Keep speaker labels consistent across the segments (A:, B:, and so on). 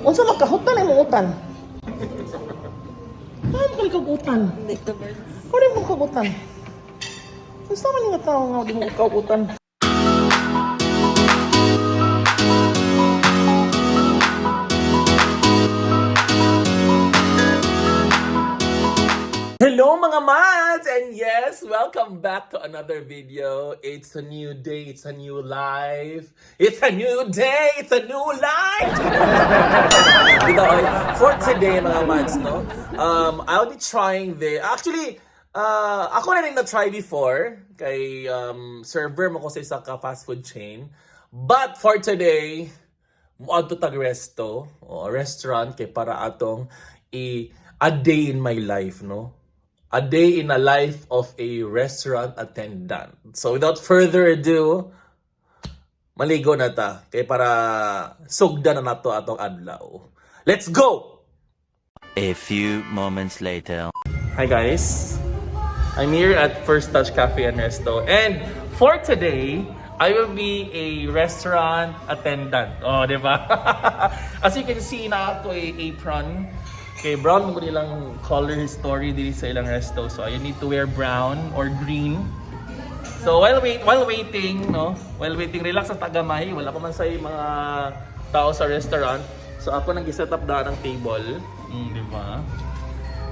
A: Unsa makahutan imong utan? Paano ka ikaw utan?
B: Like the birds.
A: Paano mo kagutan? Unsa man nga tao nga di mo kautan? Hello, mga mads! And yes, welcome back to another video. It's a new day, it's a new life. It's a new day, it's a new life! Dito, okay. For today, mga mads, no? I'll be trying the... Actually, ako na rin na-try before kay server mo ko sa isa ka fast food chain. But for today, muadto tag resto o restaurant kay para atong i a day in my life, no? A day in a life of a restaurant attendant. So without further ado, maligo na ta kay para sugdan na nato atong adlaw. Let's go!
C: A few moments later.
A: Hi guys. I'm here at First Touch Cafe and Resto. And for today, I will be a restaurant attendant. Oh, di ba? As you can see, na ako a apron. Okay, brown mo nilang color story diri sa ilang resto. So you need to wear brown or green. So while waiting, no? While waiting, relax ang tagamay, wala pa man sa mga tao sa restaurant. So ako nang gi-set up daan ang table. Di ba?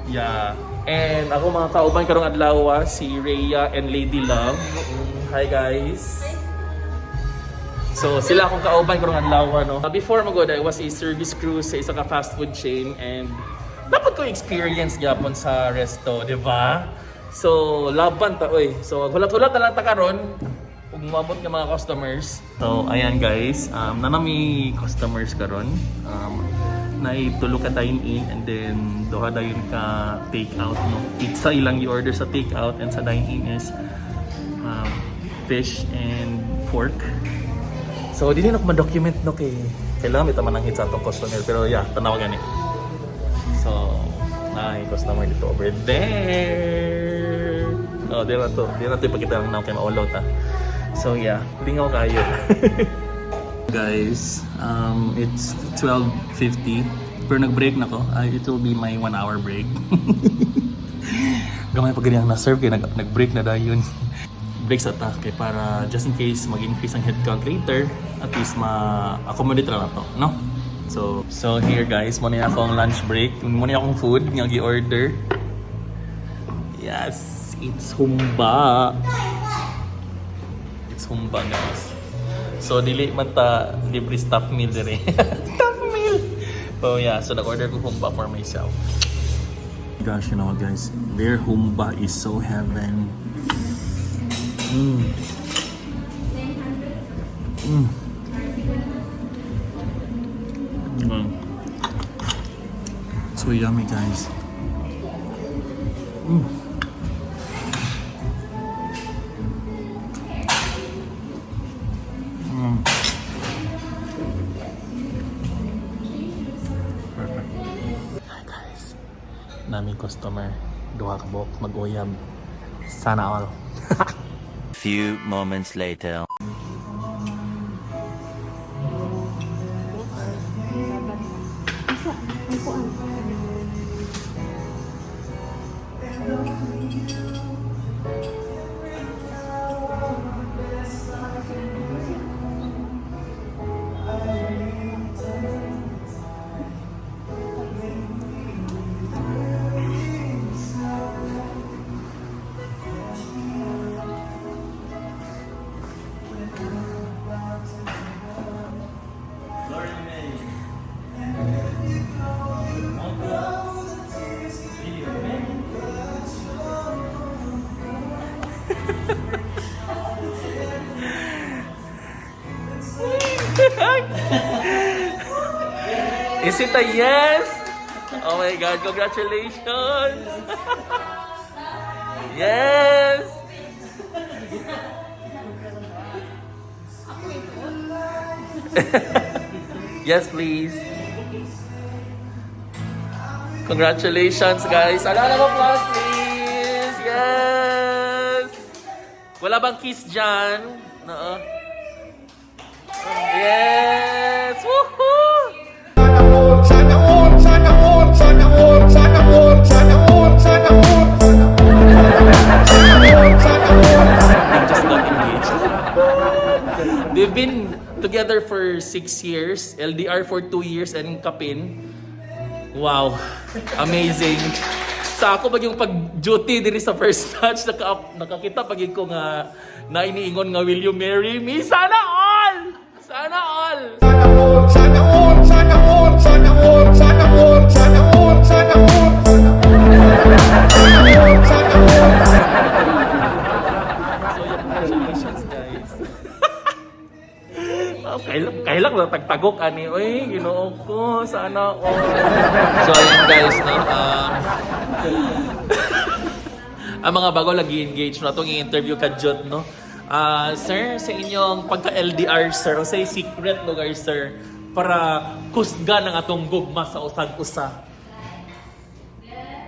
A: Yeah. And ako mga kauban karong adlaw, si Rhea and Lady Love. Hi guys. So sila akong kauban karong adlaw, no. Before magod, I was a service crew sa isa ka fast food chain and dapat ko experience gyapon sa resto, di ba? So laban ta oy. So hulat-hulat na lang ta karon ug moabot nga mga customers. So ayan guys, nanami customers karon. Naitulo ka dine in and then duha dayon ka take out, no. Pizza ilang i-order sa take out and sa dine in is fish and pork. So dili na ko ma-document, no, kay kailangan may taman ang hit sa atong customer, pero yeah, tanaw gani. So, ay customer dito over there. Oh, di na to. Di na to ipakita lang na kay maulaw ta. So yeah, lingaw kayo. Guys, it's 12:50. Pero nag-break na ko. It will be my 1 hour break. Gamay pa ganyan na-serve kay nag-break na dayon. Break sa ta kay para just in case mag-increase ang headcount later, at least ma-accommodate na to, no? So here guys, muna akong lunch break. Muna akong food nga gi-order. Yes, it's humba. It's humba, guys. So dili man ta libre staff meal dire. Staff meal. So yeah, so nag-order ko humba for myself. Gosh, you know what, guys? Their humba is so heaven. So yummy, guys. Perfect. Hi guys. Nami customer. Duha ka buok mag-uyab. Sana all.
C: Few moments later.
B: Isa, ang kuan.
A: Is it a yes? Oh my God, congratulations! Yes! Yes, please. Congratulations, guys. A round of applause, please. Yes! Wala bang kiss dyan? No. Yes! Woohoo! We've been together for 6 years, LDR for 2 years, and kapin. Wow, amazing. Sa ako pag yung pag-duty diri sa First Touch, nakakita pag ko nga na iniingon nga, "Will you marry me?" Sana all! Sana all!
D: Sana all, sana all, sana all, sana all, sana all, sana all, sana all, sana all, sana all.
A: So yeah, congratulations, guys. Oh, kailan na tagtagok ani oy, Ginoo ko, sana all. So ayun guys, no. Ang mga bago lagi engage no, atong i-interview ka Jot, no. Ah, sir, sa inyong pagka LDR, sir, o sa secret lugar, sir, para kusgan ang atong gugma sa usag usa?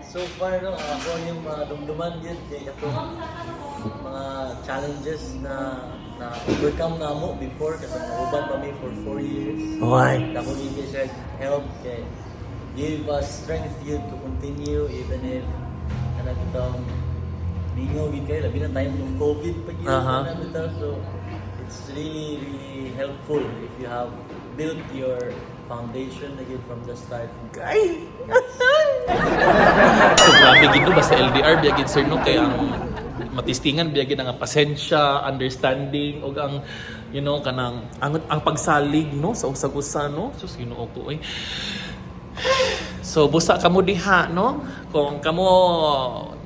E: So far, no, ako yung mga dumduman yun kay atong mga challenges na na overcome na mo before kasi nauban pa mi for 4 years.
A: Why?
E: Dako gyud siya help kay give us strength yun to continue even if kana bitong mingaw gid kayo, labi na time of COVID pa gyud kana bitaw. So it's really, really helpful if you have built your foundation na gyud from the start.
A: Ay! So grabe gid no, basta LDR biya gid, sir, no, kay ang matistingan biya gid ang pasensya, understanding ug ang kanang ang pagsalig no sa usag-usa, no. Sus, Ginoo ko oy. So busa kamo diha no, kung kamo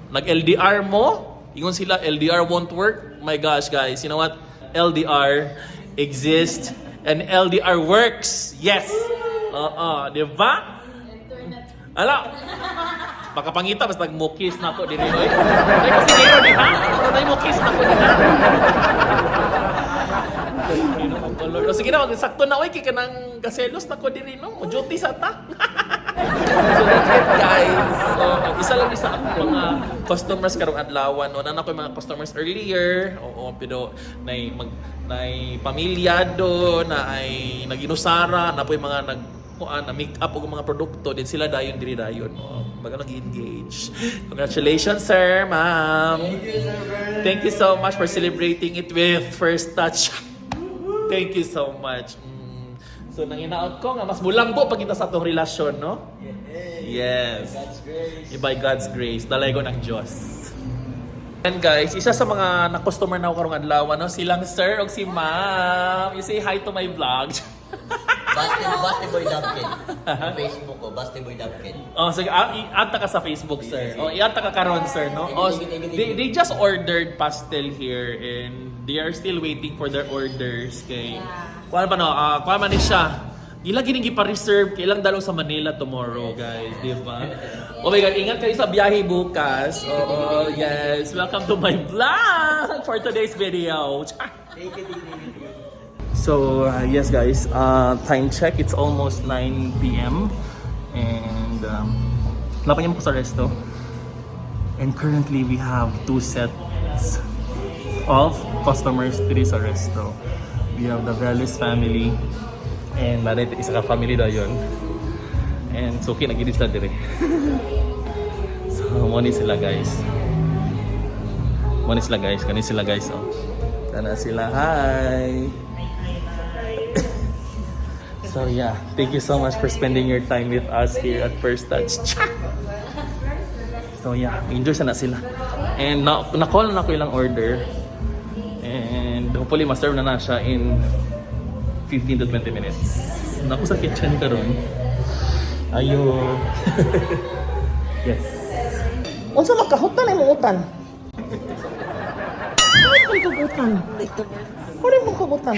A: nag LDR mo, ingon sila LDR won't work. My gosh, guys, you know what? LDR exists and LDR works. Yes. Oo, di ba? Ala. Baka pangita basta nagmukis na ako diri oy. Ay kasi diri di ha. Basta mukis na ko diha. Ginoo ko, Lord. O sige na, sakto na oy kay kanang gaselos na ko diri no. Mo duty sa ta. So that's it, guys. So isa lang isa akong mga customers karong adlaw no. Nana ko yung mga customers earlier. Oo, pero nay mag nay pamilyado na ay naginusara na po yung mga nag kuan na make up og mga produkto din sila dayon diri dayon no. Baga nag-engage. Congratulations, sir, ma'am.
E: Thank you, Sir Bern.
A: Thank you so much for celebrating it with First Touch. Thank you so much. So nanginaot ko nga mas mulambo pag kita sa atong relasyon, no?
E: Yeah.
A: Yes.
E: God's grace.
A: By God's grace, dalaygon ang Diyos. And guys, isa sa mga na-customer na ako karong adlaw, no, silang sir og si ma'am. You say hi to my vlog.
F: Basti, Basti Boy Dapkin. Facebook ko, Basti Boy Dapkin.
A: Oh, sige, i-add ka sa Facebook, sir. Oh, i-add ka karon, sir, no? Oh, they just ordered pastel here and they are still waiting for their orders kay kuan pa no, kuan man ni siya. Ila gining gipa-reserve kay ilang dalo sa Manila tomorrow, guys, di ba? Oh my God, ingat kayo sa biyahe bukas. Oo, yes. Welcome to my vlog for today's video.
E: Thank you, thank you, thank you.
A: So, yes guys, time check, it's almost 9 p.m. And lapan niyo mo ko sa resto. And currently, we have two sets of customers diri sa resto. We have the Veles family and naray isa ka family dayon. And suki na gid sila diri. So, mo ni sila, guys. Mo ni sila, guys, kani sila, guys, oh. Kana sila, hi. So yeah, thank you so much for spending your time with us here at First Touch. So yeah, enjoy sana sila. And na na-call na ko ilang order. And hopefully ma-serve na na siya in 15 to 20 minutes. Naku sa kitchen karon. Ayo. Yes. Unsa makahutan imong utan? Ano kag utan? Ano mo kag utan?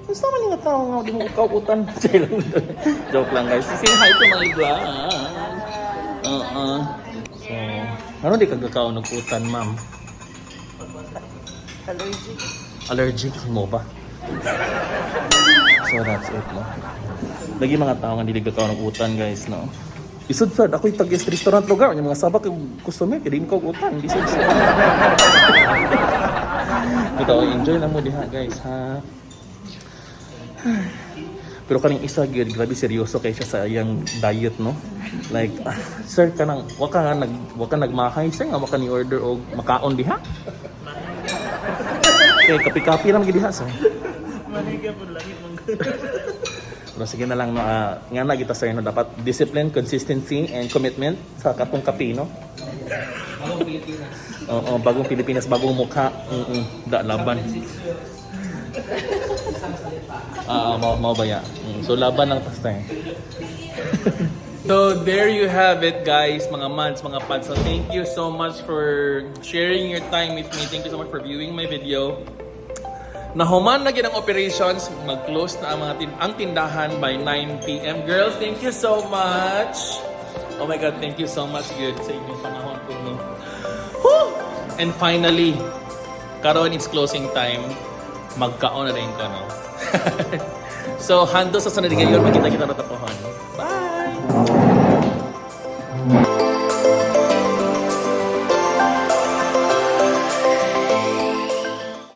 A: Gusto man nga tao nga di mo kautan. Joke lang, guys. Say hi to my vlog. Oo. So, ano di kagakaon og utan, ma'am?
B: Allergic.
A: Allergic mo ba? So that's it, no? Lagi mga tao nga dili kakaon og utan, guys, no? Isod sad ako'y tag restaurant lugar nya mga sabak yung customer kay di mo kaog utan, lisod sad. Ikaw, enjoy lang mo diha, guys, ha. Pero kaning isa gyud, grabe seryoso kay siya sa iyang diet, no? Like, ah, sir, kanang wa ka nagmahay, sir, nga wa ka ni order og makaon diha. Kay kapi-kapi ra man gid diha, sir. Pero sige na lang, no, nga na kita, sir, no, dapat discipline, consistency and commitment sa katong kape, no?
E: Bagong Pilipinas.
A: Oo, bagong Pilipinas, bagong mukha. Da laban. Ah, mao ba ya? So laban lang tas eh. So there you have it, guys, mga mans, mga pads. So thank you so much for sharing your time with me. Thank you so much for viewing my video. Nahuman na gyud ang operations, mag-close na ang mga ang tindahan by 9 p.m. Girls, thank you so much. Oh my God, thank you so much good sa inyong panahon po, no. Whew! And finally, karon it's closing time. Magkaon na rin ko, no? So, hando sa sunod ngayon, magkita-kita na tapohon. Bye!